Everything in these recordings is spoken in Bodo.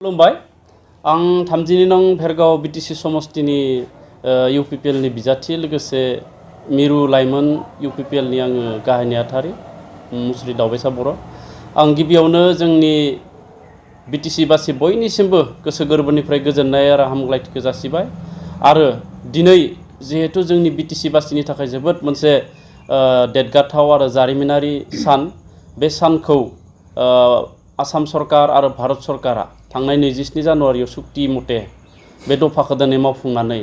खुलुमबाय आं 32 नं भेरगाव बिटिसि समस्तिनि इउपिपिएलनि बिजाथि लोगोसे मिरु लाइमोन इउपिपिएलनि आङो गाहाय नेहाथारि मुस्रि दावबायसा बर' आं गिबियावनो जोंनि बिटिसि बासि बयनिसिमबो गोसो गोरबोनिफ्राय गोजोननाय आरो हामग्लायथिखौ जासिबाय आरो दिनै जिहेतु जोंनि बिटिसि बासिनि थाखाय जोबोद मोनसे देरगाथाव आरो जारिमिनारि सान बे सानखौ आसाम सरकार आरो भारत सरकारा थांनाय 27 जानुवारियाव सुक्ति मते बे दफाखौ दिनै मावफुंनानै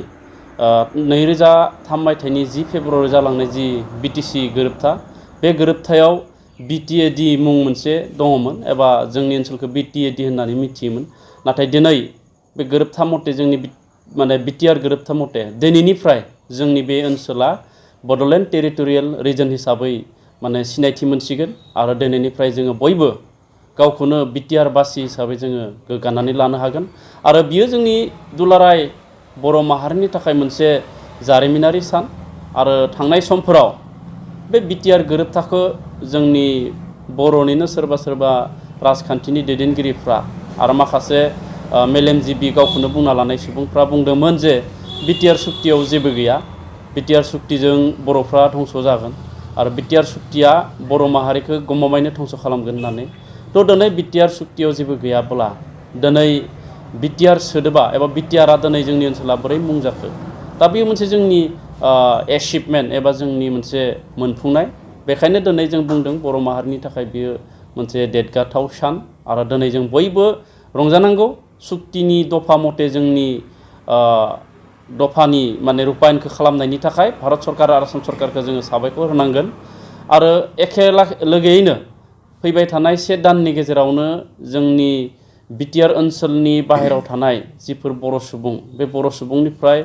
2003 मायथाइनि 10 फेब्रुवारि जालांनाय जि बिटिसि गोरोबथा बे गोरोबथायाव बिटिएडि मुं मोनसे दङमोन एबा जोंनि ओनसोलखौ बिटिएडि होननानै मिथियोमोन नाथाय दिनै बे गोरोबथा मते जोंनि बिटिआर गोरोबथा मते दिनैनिफ्राय जोंनि बे ओनसोला बड'लेण्ड टेरिटरियेल रिजन हिसाबै सिनायथि मोनसिगोन आरो दिनैनिफ्राय जोङो बयबो गावखौनो बिटिआर बासि हिसाबै जोङो गोग्गानानै लानो हागोन आरो बियो जोंनि दुलाराय बर' माहारिनि थाखाय मोनसे जारिमिनारि सान आरो थांनाय समफोराव बे बिटिआर गोरोबथाखौ जोंनि बर'निनो सोरबा राजखान्थिनि दैदेनगिरिफ्रा आरो माखासे मेलेमजिबि गावखौनो बुंना लानाय सुबुंफ्रा बुंदोंमोन जे बिटिआर सुक्तियाव जेबो गैया बिटिआर सुक्तिजों बर'फ्रा धंस जागोन आरो बिटिआर सुक्तिया बर' माहारिखौ गमामायैनो धंस खालामगोन होननानै तो दिनै बिटिआर सुक्तियाव जेबो गैयाब्ला दिनै बिटिआर सोदोबा एबा बिटिआरआ दिनै जोंनि ओनसोला बोरै मुं जाखो दा बेयो मोनसे जोंनि एचिभमेन्ट एबा जोंनि मोनसे मोनफुंनाय बेखायनो दिनै जों बुंदों बर' माहारिनि थाखाय बियो मोनसे देरगाथाव सान आरो दिनै जों बयबो रंजानांगौ सुक्तिनि दफा मते जोंनि दफानि रुपायनखौ खालामनायनि थाखाय भारत सरकार आरो आसाम सरकारखौ जोङो साबायखर होनांगोन आरो एखे लोगोयैनो फैबाय थानाय 1 दाननि गेजेरावनो जोंनि बिटिआर ओनसोलनि बाहेराव थानाय जिफोर बर' सुबुं बे बर' सुबुंनिफ्राय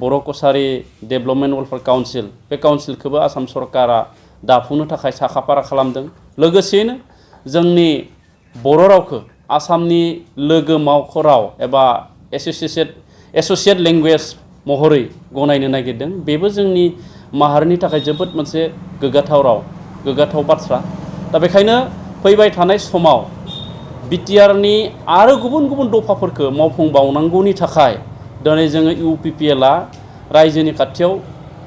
बर' कसारि डेभेलपमेन्ट वेलफेयार काउन्सिल बे काउन्सिलखौबो आसाम सरकारा दाफुंनो थाखाय साखाफारा खालामदों लोगोसेयैनो जोंनि बर' रावखौ आसामनि लोगो मावख' राव एबा एसोसिएट लेंगुवेज महरै गनायनो नागिरदों बेबो जोंनि माहारिनि थाखाय जोबोद मोनसे गोग्गाथाव बाथ्रा दा बेखायनो फैबाय थानाय समाव बिटिआरनि आरो गुबुन दफाफोरखौ मावफुंबावनांगौनि थाखाय दिनै जोङो इउपिपिएलआ रायजोनि खाथियाव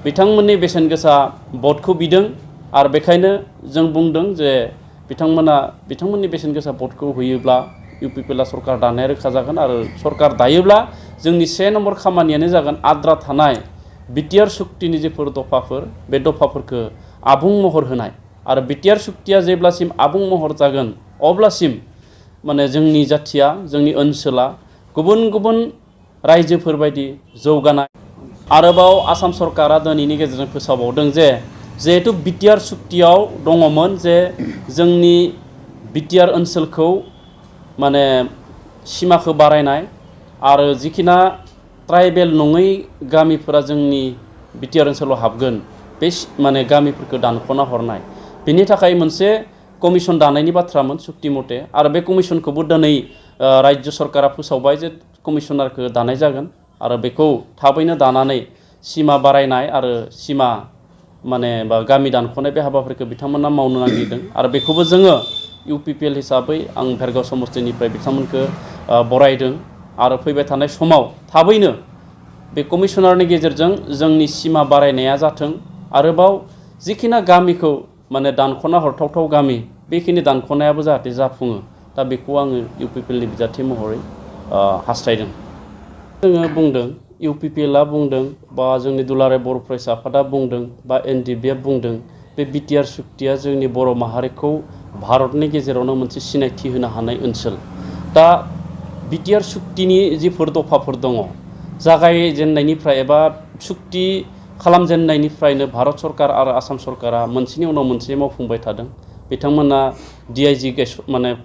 बिथांमोननि बेसेन गोसा भटखौ बिदों आरो बेखायनो जों बुंदों जे बिथांमोननि बेसेन गोसा भटखौ होयोब्ला इउपिपिएलआ सरकार दानाया रोखा जागोन आरो सरकार दायोब्ला जोंनि 1 नम्बर खामानियानो जागोन आद्रा थानाय बिटिआर सुक्तिनि जिफोर दफाफोर बे दफाफोरखौ आबुं महर होनाय आरो बिटिआर सुक्तिया जेब्लासिम आबुं महर जागोन अब्लासिम जोंनि जाथिया जोंनि ओनसोला गुबुन रायजोफोर बायदि जौगानाय आरोबाव आसाम सरकारा दिनैनि गेजेरजों फोसावबावदों जे जिहेतु बिटिआर सुक्तियाव दङमोन जे जोंनि बिटिआर ओनसोलखौ सिमाखौ बारायनाय आरो जिखिना ट्राइबेल नङै गामिफोरा जोंनि बिटिआर ओनसोलाव हाबगोन बे गामिफोरखौ दानख'ना हरनाय बेनि थाखाय मोनसे कमिसन दानायनि बाथ्रामोन सुक्ति मते आरो बे कमिसनखौबो दिनै राज्य सरकारा फोसावबाय जे कमिसनारखौ दानाय जागोन आरो बेखौ थाबैनो दानानै सिमा बारायनाय आरो सिमा गामि दानख'नाय बे हाबाफारिखौ बिथांमोना मावनो नागिरदों आरो बेखौबो जोङो इउपिपिएल हिसाबै आं भेरगाव समस्तिनिफ्राय बिथांमोनखौ बरायदों आरो फैबाय थानाय समाव थाबैनो बे कमिसनारनि गेजेरजों जोंनि सिमा बारायनाया जाथों आरोबाव जिखिना गामिखौ दानख'ना हरथावथाव गामि बेखिनि दानख'नायाबो जाहाथे जाफुङो दा बेखौ आङो इउपिपिएलनि बिजाथि महरै हास्थायदों जोङो बुंदों इउपिपिएलआ बुंदों बा जोंनि दुलाराय बर' फरायसा आफादा बुंदों बा एनडिएफबिआ बुंदों बे बिटिआर सुक्तिया जोंनि बर' माहारिखौ भारतनि गेजेरावनो मोनसे सिनायथि होनो हानाय ओनसोल दा बिटिआर सुक्तिनि जिफोर दफाफोर दङ जागायजेननायनिफ्राय एबा सुक्ति खालामजेननायनिफ्रायनो भारत सरकार आरो आसाम सरकारा मोनसेनि उनाव मोनसे मावफुंबाय थादों बिथांमोना डिआइजि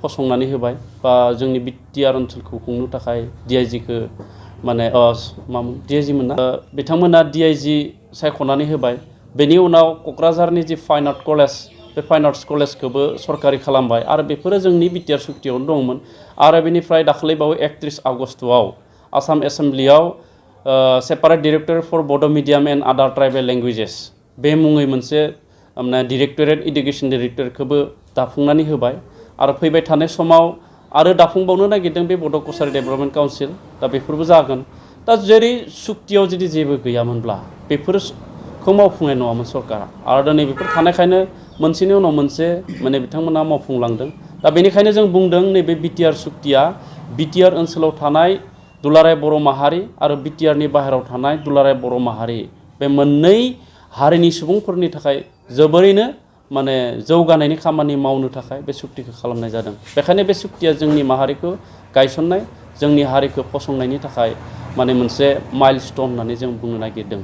फसंनानै होबाय बा जोंनि बिटिआर ओनसोलखौ खुंनो थाखाय डिआइजिखौ डिआइजि मोनना बिथांमोना डिआइजि सायख'नानै होबाय बेनि उनाव क'क्राझारनि जि फाइन आर्ट कलेज बे फाइन आर्ट्स कलेजखौबो सरकारि खालामबाय आरो बेफोरो जोंनि बिटिआर सुक्तियावनो दंमोन आरो बेनिफ्राय दाखालिबावै 31 आगस्टआव आसाम एसेम्ब्लियाव सेपारेट डाइरेक्टर फर बड' मिडियाम एन्ड आदार ट्राइबेल लेंगुवेजेस बे मुङै मोनसे डाइरेक्टरेट इडुकेसन डाइरेक्टरखौबो दाफुंनानै होबाय आरो फैबाय थानाय समाव आरो दाफुंबावनो नागिरदों बे बड' कसारि डेभेलपमेन्ट काउन्सिल दा बेफोरबो जागोन दा जेरै सुक्तियाव जुदि जेबो गैयामोनब्ला बेफोरखौ मावफुंनाय नङामोन सरकारा आरो दिनै बेफोर थानायखायनो मोनसेनि उनाव मोनसे माने बिथांमोना मावफुंलांदों दा बेनिखायनो जों बुंदों नैबे बिटिआर सुक्तिया बिटिआर ओनसोलाव थानाय दुलाराय बर' माहारि आरो बिटिआरनि बाहेरायाव थानाय दुलाराय बर' माहारि बे मोननै हारिनि सुबुंफोरनि थाखाय जोबोरैनो माने जौगानायनि खामानि मावनो थाखाय बे सुक्तिखौ खालामनाय जादों बेखायनो बे सुक्तिया जोंनि माहारिखौ गायसननाय जोंनि हारिखौ फसंनायनि थाखाय माने मोनसे माइलस्टन होननानै जों बुंनो नागिरदों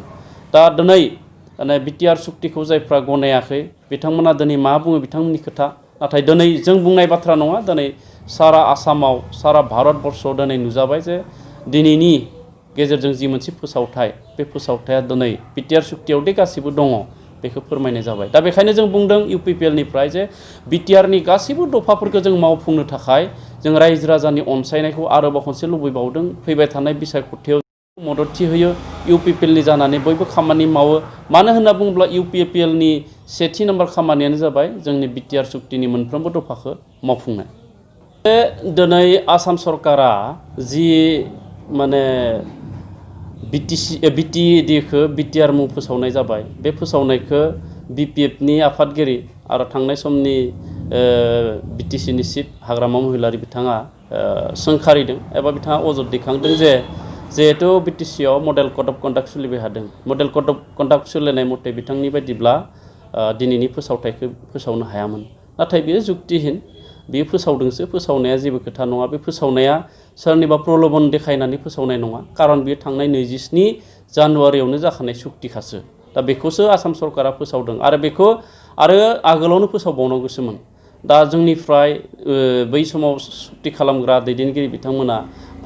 दा दिनै बिटिआर सुक्तिखौ जायफ्रा गनायाखै बिथांमोना दिनै मा बुङो बिथांमोननि खोथा नाथाय दिनै जों बुंनाय बाथ्रा नङा दिनै सारा आसामाव सारा भारतबर्षआव दिनै नुजाबाय जे दिनैनि गेजेरजों जि मोनसे फोसावथाय बे फोसावथाया दिनै बिटिआर सुक्तियाव दि गासिबो दङ बेखौ फोरमायनाय जाबाय दा बेखायनो जों बुंदों इउपिपिएलनिफ्राय जे बिटिआरनि गासैबो दफाफोरखौ जों मावफुंनो थाखाय जों रायजो राजानि अनसायनायखौ आरोबाव खनसे लुबैबावदों फैबाय थानाय बिसायख'थियाव मददथि होयो इउपिपिएलनि जानानै बयबो खामानि मावो मानो होनना बुङोब्ला इउपिपिएलनि सेथि नाम्बार खामानियानो जाबाय जोंनि बिटिआर सुक्तिनि मोनफ्रोमबो दफाखौ मावफुंनाय दिनै आसाम सरकारा जि माने बिटिएडिखौ बिटिआर मुं फोसावनाय जाबाय बे फोसावनायखौ बिपिएफनि आफादगिरि आरो थांनाय समनि बिटिसिनि चिफ हाग्रामा महिलारि बिथाङा सोंखारिदों एबा बिथाङा अजद दैखांदों जे जिहेतु बिटिसिआव मडेल कड अफ कन्डाक्ट सोलिबाय थादों मडेल कड अफ कन्डाक्ट सोलिनाय मथे बिथांनि बायदिब्ला दिनैनि फोसावथायखौ फोसावनो हायामोन नाथाय बेयो जुक्तिहीन बेयो फोसावदोंसो फोसावनाया जेबो खोथा नङा बे फोसावनाया सोरनिबा प्रलबन देखायनानै फोसावनाय नङा खारन बेयो थांनाय 27 जानुवारियावनो जाखानाय सुक्तिखासो दा बेखौसो आसाम सरकारा फोसावदों आरो बेखौ आरो आगोलावनो फोसावबावनांगौसोमोन दा जोंनिफ्राय बै समाव सुक्ति खालामग्रा दैदेनगिरि बिथांमोना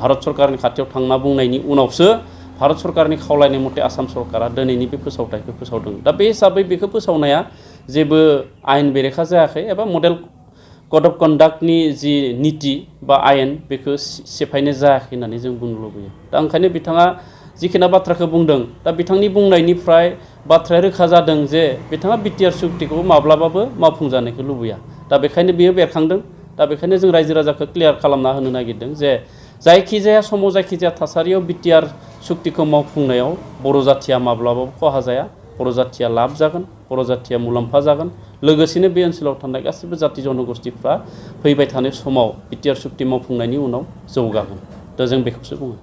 भारत सरकारनि खाथियाव थांना बुंनायनि उनावसो भारत सरकारनि खावलायनाय मथे आसाम सरकारा दिनैनि बे फोसावथायखौ फोसावदों दा बे हिसाबै बेखौ फोसावनाया जेबो आयेन बेरेखा जायाखै एबा मडेल कड अफ कन्डाक्टनि जि निति बा आयेन बेखौ सेफायनाय जायाखै होननानै जों बुंनो लुबैयो दा ओंखायनो बिथाङा जिखिना बाथ्राखौ बुंदों दा बिथांनि बुंनायनिफ्राय बाथ्राया रोखा जादों जे बिथाङा बिटिआर सुक्तिखौ माब्लाबाबो मावफुंजानायखौ लुबैया दा बेखायनो बियो बेरखांदों दा बेखायनो जों रायजो राजाखौ क्लियार खालामना होनो नागिरदों जे जायखिजाया समाव जायखिजाया थासारियाव बिटिआर सुक्तिखौ मावफुंनायाव बर' जाथिया माब्लाबाबो खहा जाया बर' जाथिया लाब जागोन बर' जाथिया मुलाम्फा जागोन लोगोसेनो बे ओनसोलाव थानाय गासैबो जाति जनगोष्ठीफ्रा फैबाय थानाय समाव बिटिआर सुक्ति मावफुंनायनि उनाव जौगागोन दा जों बेखौसो बुङो